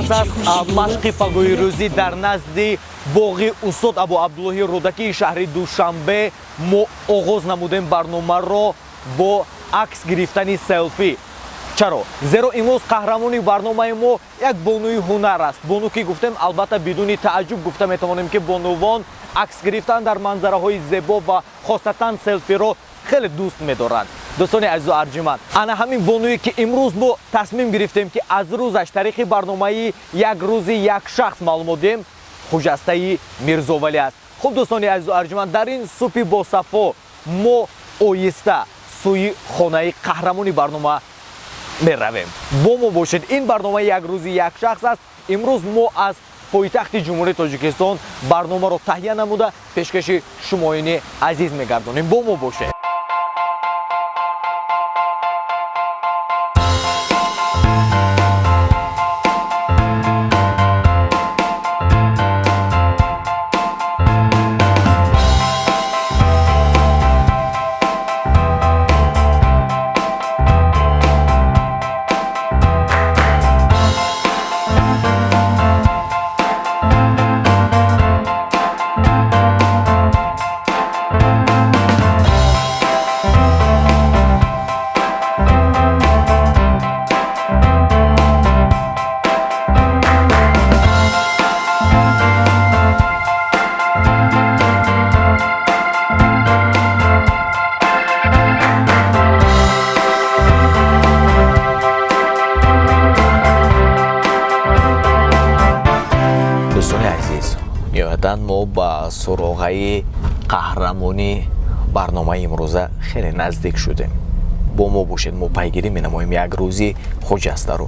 Пас аз машқи пагоҳи рӯзӣ дар назди боғи устод Абу Абдуллоҳи Рӯдакии шаҳри Душанбе мо оғоз намудем барномаро бо акс гирифтани селфӣ. Чаро? Зеро имрӯз қаҳрамони барномаи мо як бонуи ҳунар аст. Бону ки гуфтем, албатта, бидуни тааҷҷуб гуфта метавонем, ки бонувон акс гирифтан дар манзараҳои зебо ва хосатан селфиро хеле дӯст медоранд. Дӯстони азизу арҷуманд, ана ҳамин бонуе, ки имрӯз мо тасмим гирифтем, ки аз рӯзаш тариқи барномаи «Як рӯзи як шахс» маълумот диҳем, Хуҷастаи Мирзовалӣ аст. Хуб, дӯстони азизу арҷуманд, дар ин субҳи босафо мо оҳиста сӯи хонаи қаҳрамони барнома меравем. Бо мо бошед. Ин барномаи «Як рӯзи як шахс» аст. Имрӯз мо аз пойтахти Ҷумҳурии Тоҷикистон барномаро таҳия намуда, пешкаши шумоёни азиз мегардонем. Бо мо бошед. Дӯстони азиз, ниҳоятан мо ба суроғаи қаҳрамони барномаи имрӯза хеле наздик шудем. Бо мо бошед, мо пайгирӣ менамоем як рӯзи Хуҷастаро.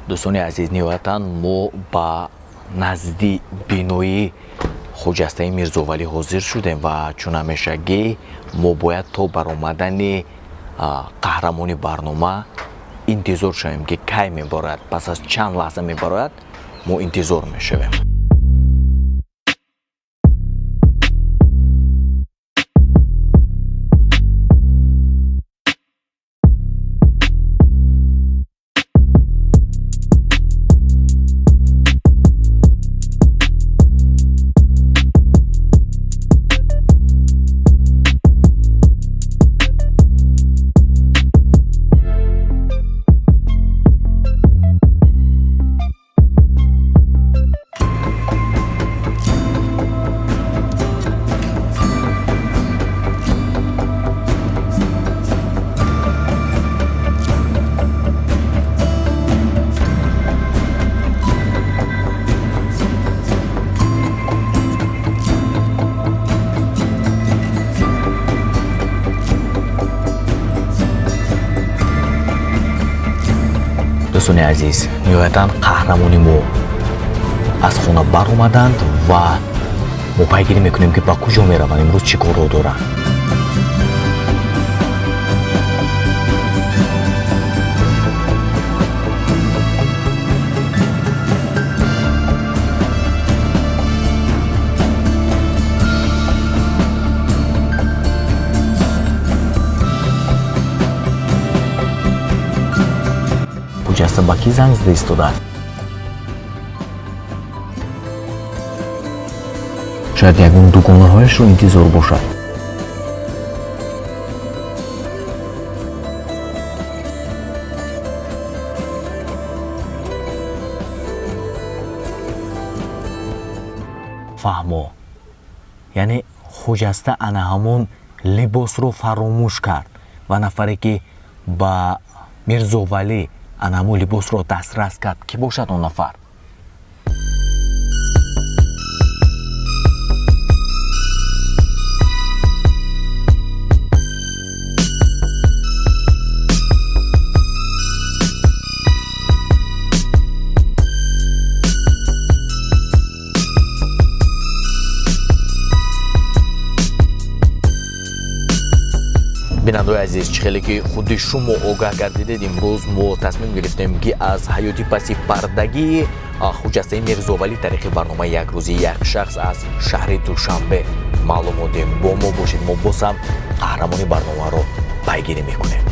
Дӯстони азиз, ниҳоятан мо ба назди бинои Хуҷастаи Мирзовалӣ ҳозир шудем ва чун ҳамешагӣ мо бояд то баромадани қаҳрамони барнома интизор шавем, ки кай мебарояд. Пас аз чанд лаҳза мебарояд, мо интизор мешавем. Дӯстони азиз, ниҳоятан қаҳрамони мо аз хона баромаданд ва мо пайгирӣ мекунем, ки ба куҷо мераванд, имрӯз чӣ корҳо доранд. Хуҷаста ба кӣ занг зада истодааст? Шояд ягон дугонаҳояшро интизор бошад. Фаҳмо, яъне Хуҷаста ана ҳамон либосро фаромӯш кард ва нафаре, ки ба Мирзовалӣ ана ҳамон либосро дастрас кард, кӣ бошад он нафар? Бинандаои азиз, чӣ хеле ки худи шумо огаҳ гардидед, имрӯз мо тасмим гирифтем, ки аз ҳаёти паси пардагии Хуҷастаи Мирзовалӣ тариқи барномаи «Як рӯзи як шахс» аз шаҳри Душанбе маълумот диҳем. Бо мо бошед, мо боз ҳам қаҳрамони барномаро пайгирӣ мекунем.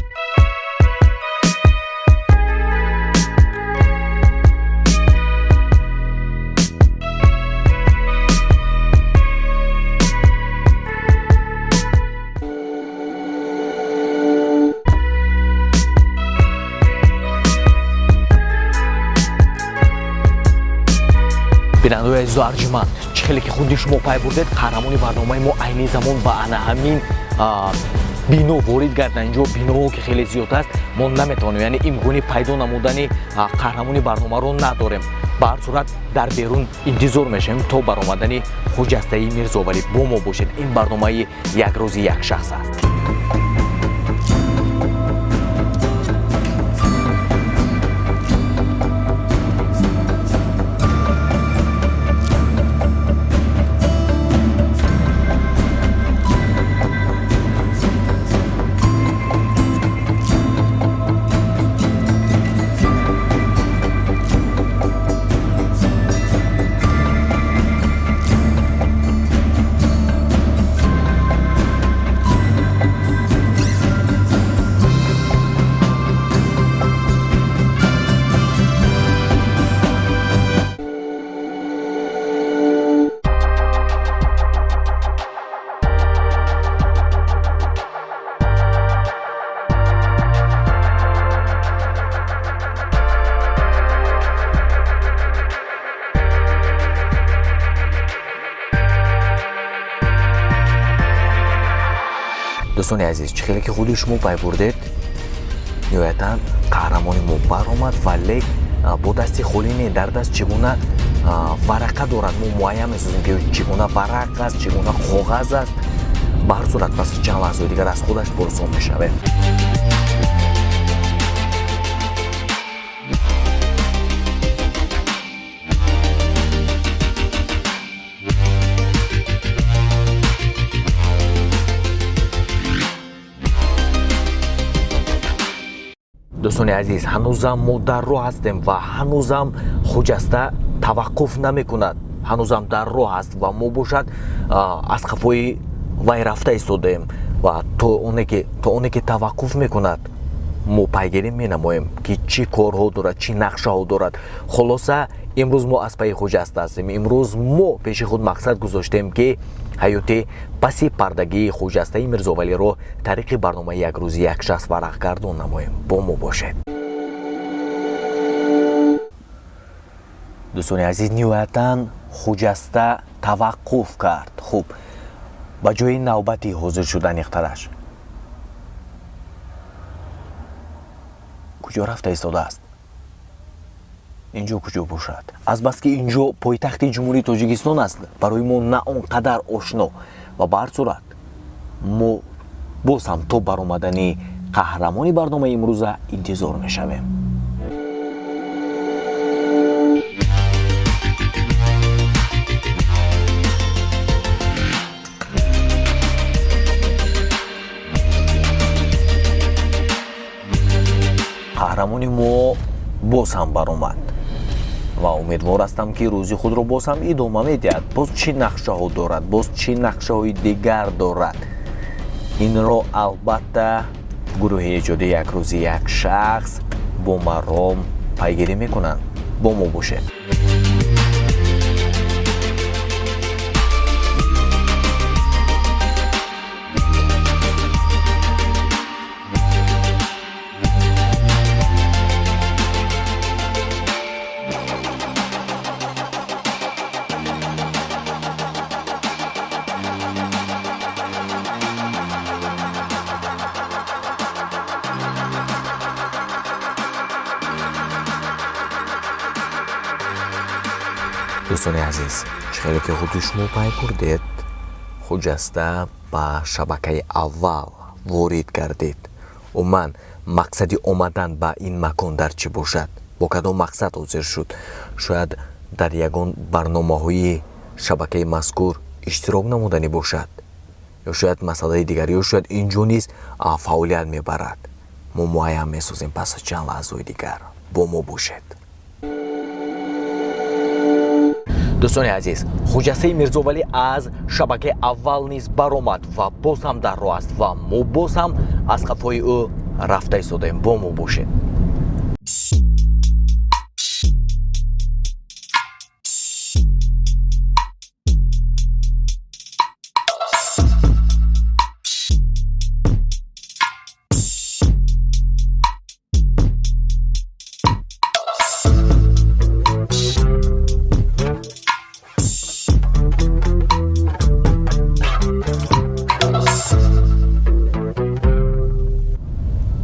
Бинандаои азизу арҷуманд, чӣ хеле ки худи шумо пай бурдед, қаҳрамони барномаи мо айни замон ба ана ҳамин бино ворид гарданд. Инҷо биноҳо ки хеле зиёд аст, мо наметавонем, яъне имкони пайдо намудани қаҳрамони барномаро надорем. Ба ҳар сурат, дар берун интизор мешавем то баромадани Хуҷастаи Мирзовалӣ. Бо мо бошед, ин барномаи «Як рӯзи як шахс» аст. Дӯстони азиз, чӣ хеле ки худи шумо пай бурдед, ниҳоятан қаҳрамони мо баромад, вале бо дасти холӣ не. Дар даст чӣ гуна варақа дорад? Мо муайян месозем, ки чӣ гуна варақ аст, чӣ гуна коғаз аст. Ба ҳар сурат, пас чанд лаҳзаи дигар аз худаш пурсон мешавем. Дӯстони азиз, ҳанӯзам мо дар роҳ ҳастем ва ҳанӯзам Хуҷаста таваққуф намекунад, ҳанӯзам дар роҳ аст ва мо бошад аз қафои вай рафта истодаем ва то оне ки таваққуф мекунад, мо пайгирӣ менамоем, ки чӣ корҳо дорад, чӣ нақшаҳо дорад. Хулоса, имрӯз мо аз пайи Хуҷаста ҳастем. Имрӯз мо пеши худ мақсад гузоштем, ки ҳаёти паси пардагии Хуҷастаи Мирзовалиро тариқи барномаи «Як рӯзи як шахс» варақгардон намоем. Бо мо бошед. Дӯстони азиз, ниҳоятан Хуҷаста таваққуф кард. Хуб, ба ҷои навбатӣ ҳозир шуд. Аниқтараш, куҷо рафта истодааст? Инҷо куҷо бошад? Азбаски инҷо пойтахти Ҷумҳурии Тоҷикистон аст, барои мо на он қадар ошно ва ба ҳар сурат мо боз ҳам то баромадани қаҳрамони барномаи имрӯза интизор мешавем. Қаҳрамони мо боз ҳам баромад ва умедвор ҳастам, ки рӯзи худро боз ҳам идома медиҳад. Боз чӣ нақшаҳо дорад, боз чӣ нақшаҳои дигар дорад, инро албатта гурӯҳи эҷодии «Як рӯзи як шахс» бо маром пайгирӣ мекунанд. Бо мо бошед. Дӯстони азиз, чӣ хеле ки худи шумо пай бурдед, Хуҷаста ба шабакаи аввал ворид гардид. Умуман, мақсади омадан ба ин макон дар чӣ бошад? Бо кадом мақсад ҳозир шуд? Шояд дар ягон барномаҳои шабакаи мазкур иштирок намуданӣ бошад ё шояд масъалаи дигар, ё шояд ин ҷо низ фаъолият мебарад. Мо муайян месозем пас аз чанд лаҳзаҳои дигар. Бо мо бошед. Дӯстони азиз, Хуҷастаи Мирзовалӣ аз шабакаи аввал низ баромад ва боз ҳам дар роҳ аст ва мо боз ҳам аз қафои ӯ рафта истодаем. Бо мо бошед.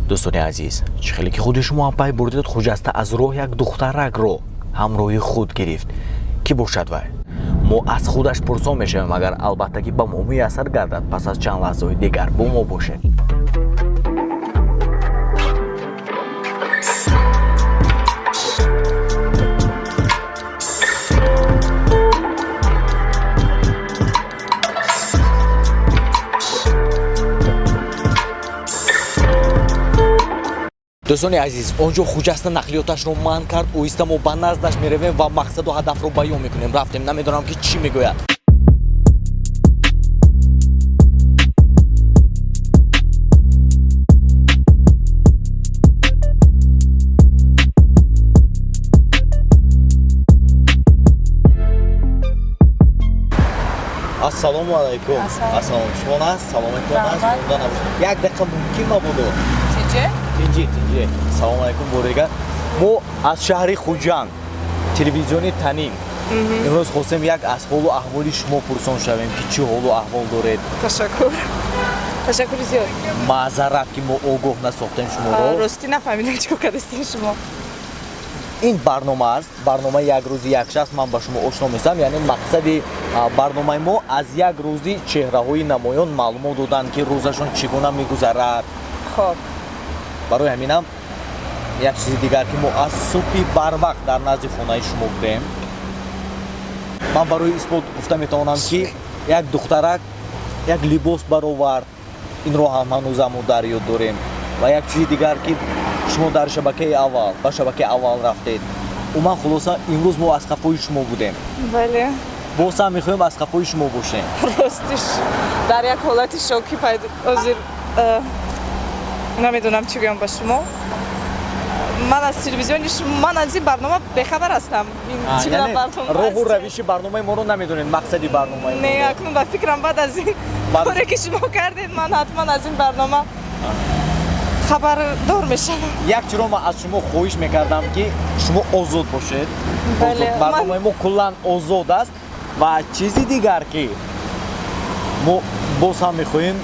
Дӯстони азиз, чӣ хеле ки худи шумо ҳам пай бурдед, Хуҷаста аз роҳ як духтаракро ҳамроҳи худ гирифт. Кӣ бошад вай? Мо аз худаш пурсон мешавем, агар албатта ки ба мо муяссар гардад. Пас аз чанд лаҳзаҳои дигар бо мо бошед. Дӯстони азиз, он ҷо Хуҷаста нақлиёташро манъ кард. Оҳиста мо ба наздаш меравем ва мақсаду ҳадафро баён мекунем. Рафтем, намедонам, ки чӣ мегӯяд. Ассалому алайкум. Ассалом, шумо наст, саломатон аст? Монда набошед, як дақиқа мумкин мабудо? Тинҷе? Тинҷи, тинҷи. Салому алайкум бори дигар. Мо аз шаҳри Хуҷанд, телевизиони Танин. Имрӯз хостем як аз ҳолу аҳволи шумо пурсон шавем, ки чӣ ҳолу аҳвол доред. Ташаккур, ташаккури зиёд. Маъзарат, ки мо огоҳ насохтем шуморо. Ростӣ, нафаҳмидам, чӣ кор кардастем шумо. Ин барнома аст, барномаи «Як рӯзи як шахс». Ман ба шумо ошно месам. Яъне мақсади барномаи мо аз як рӯзи чеҳраҳои намоён маълумот додан, ки рӯзашон чӣ гуна мегузарад. Хоб. Барои ҳаминам як чизи дигар, ки мо аз субҳи барвақт дар назди хонаи шумо будем. Ман барои исбот гуфта метавонам, ки як духтарак як либос баровард, инро ҳам ҳанӯзам мо дар ёд дорем. Ва як чизи дигар, ки шумо дар шабакаи аввал, ба шабакаи аввал рафтед. Умуман, хулоса, имрӯз мо аз қафои шумо будем. Бале. Боз ҳам мехоҳем аз қафои шумо бошем. Ростиш, дар як ҳолати шокӣ пайдо ҳозир, намедонам, чӣ гӯям ба шумо. Ман аз телевизиони шумо, ман аз ин барнома бехабар ҳастам. Ин чӣ гуна Яъне барнома роҳу аст? равиши барномаи моро намедонед, мақсади барномаи Не, моро. акнун ба фикрам, баъд аз ин коре ки шумо кардед, ман ҳатман аз ин барнома хабардор мешавам. Як чиро ман аз шумо хоҳиш мекардам, ки шумо озод бошед. Бале. Озод. Барномаи мо куллан озод аст. Ва чизи дигар, ки мо боз ҳам мехоҳем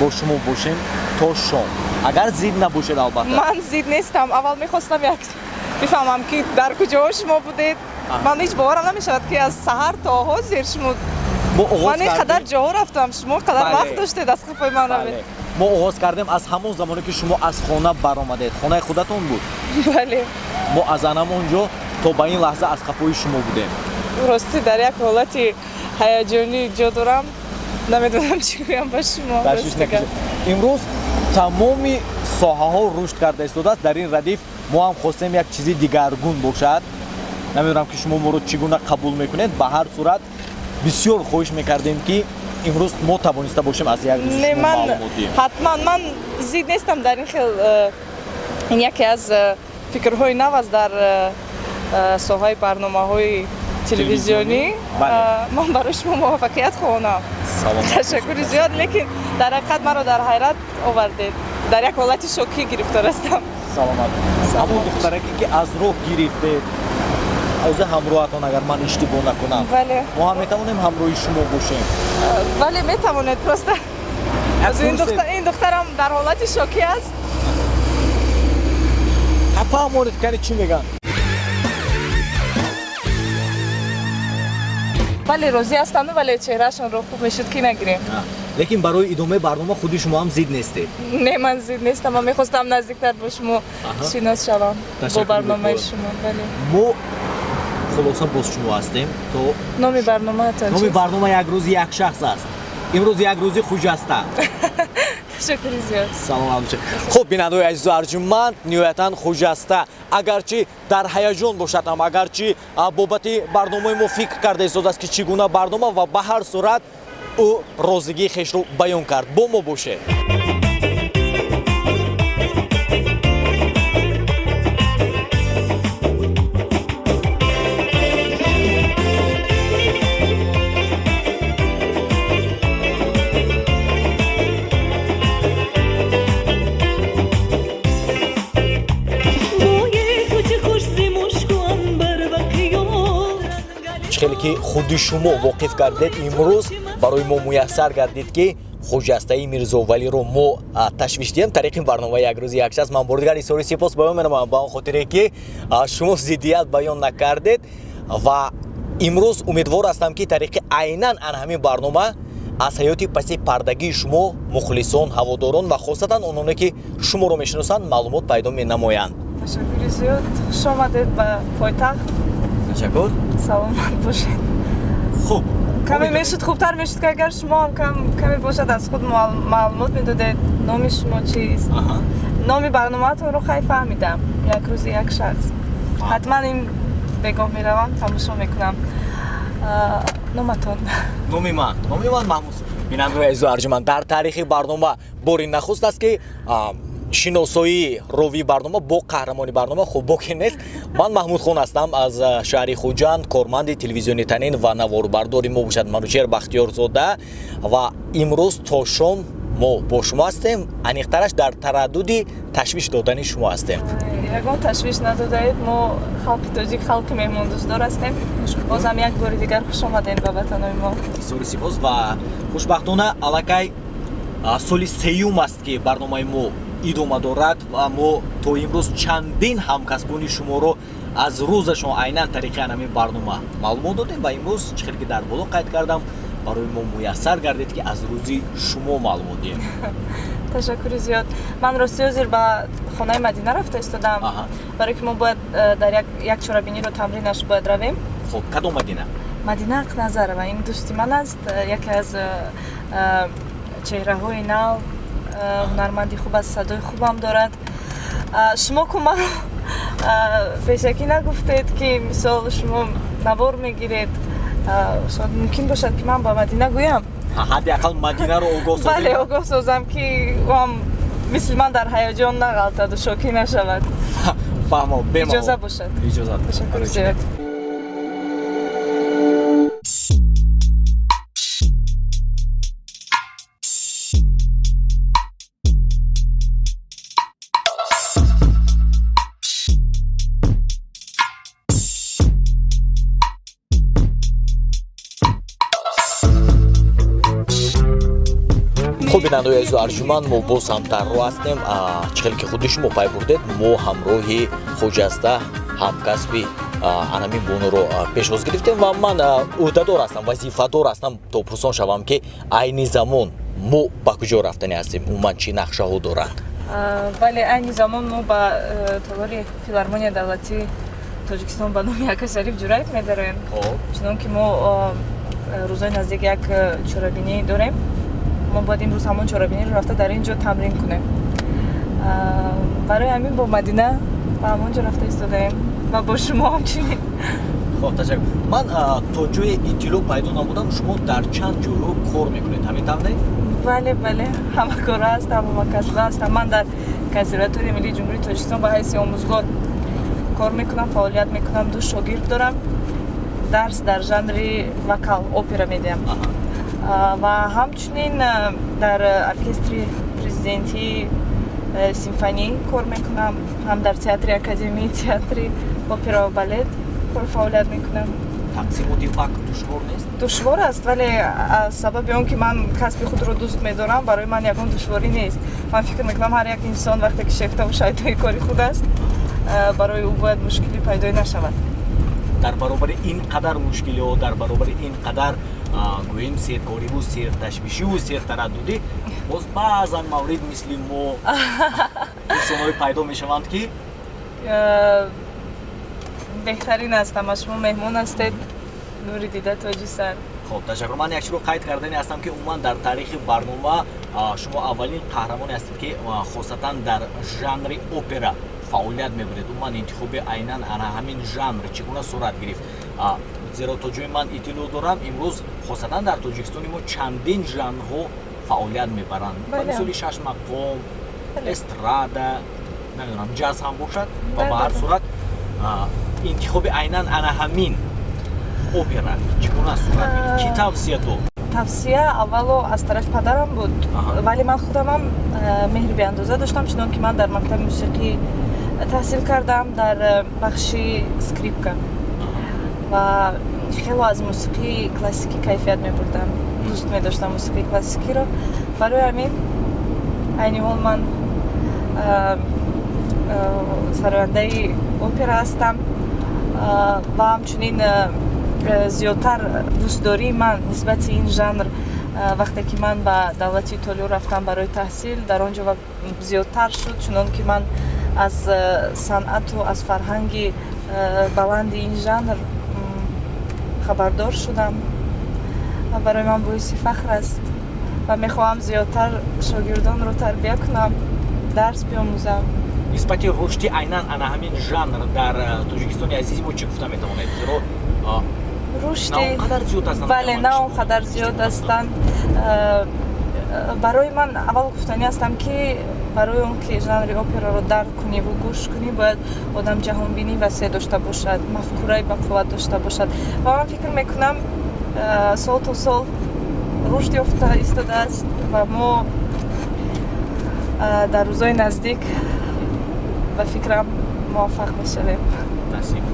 бо шумо бошем то шом, агар зид набошед, албатта. Ман зид нестам. Аввал мехостам як бифаҳмам, ки дар куҷоҳо шумо будед. Ман ҳеҷ боварам намешавад, ки аз саҳар то ҳозир шумо Мо оғоз ман ин қадар кардем. ҷоҳо рафтам, шумо қадар Бале. вақт доштед аз қафои ман равед. Бале. Мо оғоз кардем аз ҳамон замоне, ки шумо аз хона баромадед, хонаи худатон буд. Бале. Мо аз анамон ҷо то ба ин лаҳза аз қафои шумо будем. Ростӣ, дар як ҳолати ҳаяҷонӣ ҷо дорам, намедонам, чӣ гӯям ба шумо. Ташвиш рости накашед. гап. Имрӯз тамоми соҳаҳо рушд карда истодааст. Дар ин радиф мо ҳам хостем як чизи дигаргун бошад. Намедонам, ки шумо моро чӣ гуна қабул мекунед. Ба ҳар сурат, бисёр хоҳиш мекардем, ки имрӯз мо тавониста бошем аз як рӯзи Не, шумо ман маълумот диҳем. ҳатман, ман зид нестам дар ин хел, ин яке аз фикрҳои нав аст дар соҳаи барномаҳои телевизионӣ. Бале. Ман барои шумо муваффақият хоҳонам. Салом. Ташаккури зиёд, лекин дар ҳақиқат маро дар ҳайрат овардед, дар як ҳолати шокӣ гирифтор ҳастам. Саломат. Ҳамон духтараке, ки аз роҳ гирифтед, ҳозир ҳамроҳатон, агар ман иштибоҳ накунам. Бале. Мо ҳам метавонем ҳамроҳи шумо бошем? Бале, метавонед, просто Як аз ин пурсед. ин духтарам дар ҳолати шокӣ аст. Фаҳмонед, кани, чӣ мегӯянд. Бале, розӣ ҳастам, вале чеҳраашонро хуб мешуд, ки нагирем. Лекин барои идомаи барнома худи шумо ҳам зид нестед? Не, ман зид нестам. Ман мехостам наздиктар бо шумо шинос шавам, бо Ташаккур барномаи мекунам. шумо, бале. Мо, хулоса, боз шумо ҳастем то Номи барномаатон Номи чист? барнома «Як рӯзи як шахс» аст. Имрӯз як рӯзи Хуҷаста. Ташаккури зиёд. Саломат бошед. Хуб, бинандаои азизу арҷуманд, ниҳоятан Хуҷаста, агарчи дар ҳаяҷон бошад ҳам, агарчи бобати барномаи мо фикр карда истодааст, ки чӣ гуна барнома, ва ба ҳар сурат ӯ розигии хешро баён кард. Бо мо бошед. Бӯи ту чӣ хуш зи мушку анбар ва қиёл. Чӣ хеле ки худи шумо воқиф гардид, имрӯз барои мо муяссар гардид, ки Хуҷастаи Мирзовалиро мо ташвиш диҳем тариқи барномаи «Як рӯзи як шахс». Ман бори дигар изҳори сипос баён менамоям ба он хотире, ки шумо зиддият баён накардед, ва имрӯз умедвор ҳастам, ки тариқи айнан ан ҳамин барнома аз ҳаёти паси пардагии шумо мухлисон, ҳаводорон ва хосатан ононе, ки шуморо мешиносанд, маълумот пайдо менамоянд. Ташаккури зиёд, хуш омадед ба пойтахт. Ташаккур. Саломат бошед. Хуб. Каме мешуд, хубтар мешуд, ки агар шумо ҳам каме бошад аз худ маълумот медодед. Номи шумо чист? Номи барномаатонро хай фаҳмидам, «Як рӯзи як шахс». Ҳатман ин бегоҳ меравам, тамошо мекунам. Номатон? Номи ман Маҳмуд. Бинандагони азизу арҷуманд, дар таърихи барнома бори нахуст аст, ки шиносоии ровии барнома бо қаҳрамони барнома. Хуб, боке нест. Ман Маҳмудхон ҳастам аз шаҳри Хуҷанд, корманди телевизиони «Танин», ва наворбардори мо бошад Манучер Бахтиёрзода. Ва имрӯз то шом мо бо шумо ҳастем, аниқтараш дар тараддуди ташвиш додани шумо ҳастем. Ягон ташвиш надодаед. Мо халқи тоҷик халқи меҳмондӯстдор ҳастем. Бозам як бори дигар хуш омадед ба ватанои мо. Бисёри сипос. Ва хушбахтона аллакай соли сеюм аст, ки барномаи мо идома дорад, ва мо то имрӯз чандин ҳамкасбони шуморо аз рӯзашон айнан тариқи ҳамин барнома маълумот додем. Ва имрӯз, чӣ хеле ки дар боло қайд кардам, барои мо муяссар гардид, ки аз рӯзи шумо маълумот диҳем. Ташаккури зиёд. Ман рости ҳозир ба хонаи Мадина рафта истодам, барое ки мо бояд дар як чорабиниро тамринаш бояд равем. Хуб, кадом Мадина? Мадина Ақназарова, ин дӯсти ман аст, яке аз чеҳраҳои нав, ҳунарманди хуб аст, садои хубам дорад. Шумо ку маро пешакӣ нагуфтед, ки мисол шумо навор мегиред. Шояд мумкин бошад, ки ман ба Мадина гӯям. Ҳадди ақал Мадинаро огоҳ созем. Бале, огоҳ созам, ки ӯам мисли ман дар ҳаяҷон нағалтаду шокӣ нашавад. Фаҳмо, бемалол. Иҷоза бошад. Иҷозат. Ташаккури зиёд. Хуб, бинандаои азизу арҷуманд, мо боз ҳам дар роҳ ҳастем. Чӣ хеле ки худи шумо пай бурдед, мо ҳамроҳи Хуҷаста, ҳамкасби анамин бонуро пешвоз гирифтем, ва ман ӯҳдадор ҳастам, вазифадор ҳастам, то пурсон шавам, ки айни замон мо ба куҷо рафтани ҳастем, умуман чӣ нақшаҳо доранд. Бале, айни замон мо ба толори филармония давлатии Тоҷикистон ба номи Ака Шариф Ҷураев медароем, чунон ки мо рӯзои наздик як чорабинӣ дорем. Мо бояд имрӯз ҳамон чорабиниро рафта дар ин ҷо тамрин кунем. Барои ҳамин бо Мадина ба ҳамон ҷо рафта истодаем ва бо шумо ҳамчунин. Хоб, ташаккур. Ман то ҷое иттилоъ пайдо намудам, шумо дар чанд ҷойҳо кор мекунед, ҳамин тавр не? Бале, ҳамакора ҳастам, ҳамакасба ҳастам. Ман дар Консерваторияи миллии Ҷумҳурии Тоҷикистон ба ҳайси омӯзгор кор мекунам, фаъолият мекунам. Ду шогирд дорам, дарс дар жанри вокал опера медиҳам ва ҳамчунин дар оркестри президентии симфонӣ кор мекунам, ҳам дар театри академии театри опера ва балет кор фаъолият мекунам. Тақсимоти вақт душвор нест? Душвор аст, вале аз сабаби он ки ман касби худро дӯст медорам, барои ман ягон душворӣ нест. Ман фикр мекунам, ҳар як инсон вақте ки шефтаву шайтои кори худ аст, барои ӯ бояд мушкилӣ пайдо нашавад. Дар баробари ин қадар мушкилиҳо, дар баробари ин қадар, гӯем, серкориву серташвишиву сертараддудӣ, боз баъзан маврид мисли мо инсонҳое пайдо мешаванд, ки Беҳтарин аст. Ама шумо меҳмон ҳастед, нури дида, тоҷи сар. Хоб, ташаккур. Ман як чиро қайд кардани ҳастам, ки умуман дар таърихи барнома шумо аввалин қаҳрамоне ҳастед, ки хосатан дар жанри опера фаъолият мебаред. Умуман интихоби айнан ана ҳамин жанр чӣ гуна сурат гирифт? Зеро то ҷое ман иттилоъ дорам, имрӯз хосатан дар Тоҷикистони мо чандин жанрҳо фаъолият мебаранд, ба мисоли шаш мақом, эстрада, намедонам, ҷаз ҳам бошад. Ва ба ҳар сурат интихоби айнан ана ҳамин опера чӣ гуна сурат гирифт, кӣ тавсия дод? Тавсия аввало аз тарафи падарам буд, вале ман худамам меҳри беандоза доштам, чунон ки ман дар мактаби мусиқӣ таҳсил кардам дар бахши скрипка ва хело аз мусиқии классикӣ кайфият мебурдам, дӯст медоштам мусиқии классикиро. Барои ҳамин айни ҳол ман сарояндаи опера ҳастам ва ҳамчунин зиёдтар дӯстдории ман нисбати ин жанр вақте ки ман ба давлати Итолиё рафтам барои таҳсил, дар он ҷо зиёдтар шуд, чунон ки ман аз санъату аз фарҳанги баланди ин жанр хабардор шудам ва барои ман боиси фахр аст ва мехоҳам зиёдтар шогирдонро тарбия кунам, дарс биомӯзам. Нисбати рушди айнан ана ҳамин жанр дар Тоҷикистони азизи мо чӣ гуфта метавонед? Зеро рушди на он қадар зиёд ҳастанд. Бале, на он қадар зиёд ҳастанд. Барои ман аввал гуфтанӣ ҳастам, ки барои он ки жанри операро дарк кунӣ ва гӯш кунӣ, бояд одам ҷаҳонбинӣ васеъ дошта бошад, мафкураи бақувват дошта бошад. Ва ман фикр мекунам, сол то сол рушд ёфта истодааст ва мо дар рӯзҳои наздик, ба фикрам, муваффақ мешавем. Насиб.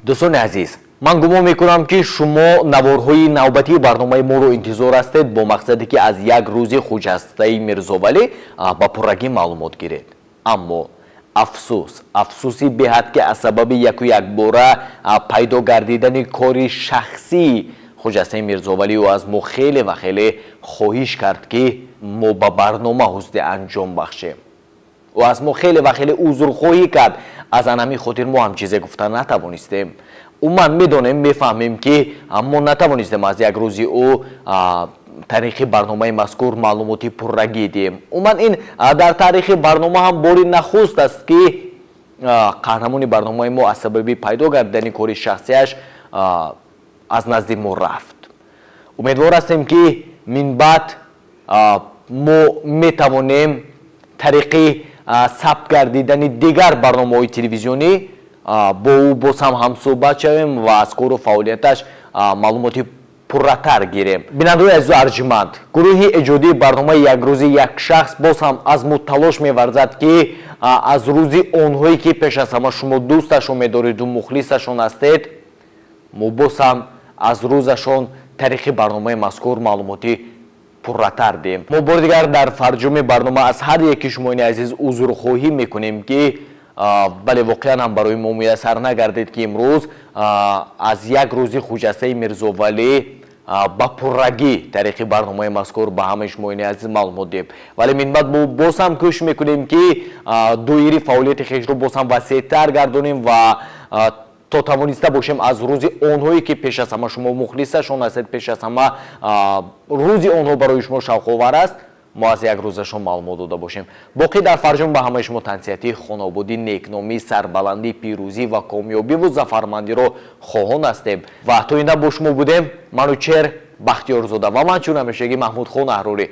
Дӯстони азиз, ман гумон мекунам, ки шумо наворҳои навбатии барномаи моро интизор ҳастед бо мақсаде, ки аз як рӯзи Хуҷастаи Мирзовалӣ ба пуррагӣ маълумот гиред. Аммо афсӯс, афсӯси беҳад, ки аз сабаби яку якбора пайдо гардидани кори шахсии Хуҷастаи Мирзовалӣ ӯ аз мо хеле ва хеле хоҳиш кард, ки мо ба барнома ҳусни анҷом бахшем. Ӯ аз мо хеле ва хеле узрхоҳӣ кард. Аз ан ҳамин хотир мо ҳам чизе гуфта натавонистем. Умуман медонем, мефаҳмем, ки мо натавонистем аз як рӯзи ӯ таърихи барномаи мазкур маълумоти пуррагӣ диҳем. Умуман ин дар таърихи барнома ҳам бори нахуст аст, ки қаҳрамони барномаи мо аз сабаби пайдо гардидани кори шахсияш аз назди мо рафт. Умедвор ҳастем, ки минбаъд мо метавонем тариқи сабт гардидани дигар барномаҳои телевизионӣ бо ӯ боз ҳам ҳамсӯҳбат шавем ва аз кору фаъолияташ маълумоти пурратар гирем. Бинандаои азизу арҷманд, гурӯҳи эҷодии барномаи «Як рӯзи як шахс» боз ҳам азму талош меварзад, ки аз рӯзи онҳое, ки пеш аз ҳама шумо дӯсташон медореду мухлисашон ҳастед, мо боз ҳам аз рӯзашон тариқи барномаи мазкур маълумоти пурратар диҳем. Мо бори дигар дар фарҷоми барнома аз ҳар яки шумоини азиз узрхоҳӣ мекунем, ки бале, воқеан ҳам барои мо муяссар нагардид, ки имрӯз аз як рӯзи Хуҷастаи Мирзовалӣ ба пуррагӣ тариқи барномаи мазкур ба ҳамаи шумоини азиз маълумот диҳем. Вале минбаъд мо боз ҳам кӯшиш мекунем, ки доираи фаъолияти хешро боз ҳам васеътар гардонем ва то тавониста бошем аз рӯзи онҳое, ки пеш аз ҳама шумо мухлисашон ҳастед, пеш аз ҳама рӯзи онҳо барои шумо шавқовар аст, мо аз як рӯзашон маълумот дода бошем. Боқӣ дар фарҷом ба ҳамаи шумо тансиҳатӣ, хонободӣ, некномӣ, сарбаландӣ, пирӯзӣ ва комёбиву зафармандиро хоҳон ҳастем. Ва то ин дам бо шумо будем Манучер Бахтиёрзода ва ман чун ҳамешагӣ Маҳмудхон Аҳрорӣ.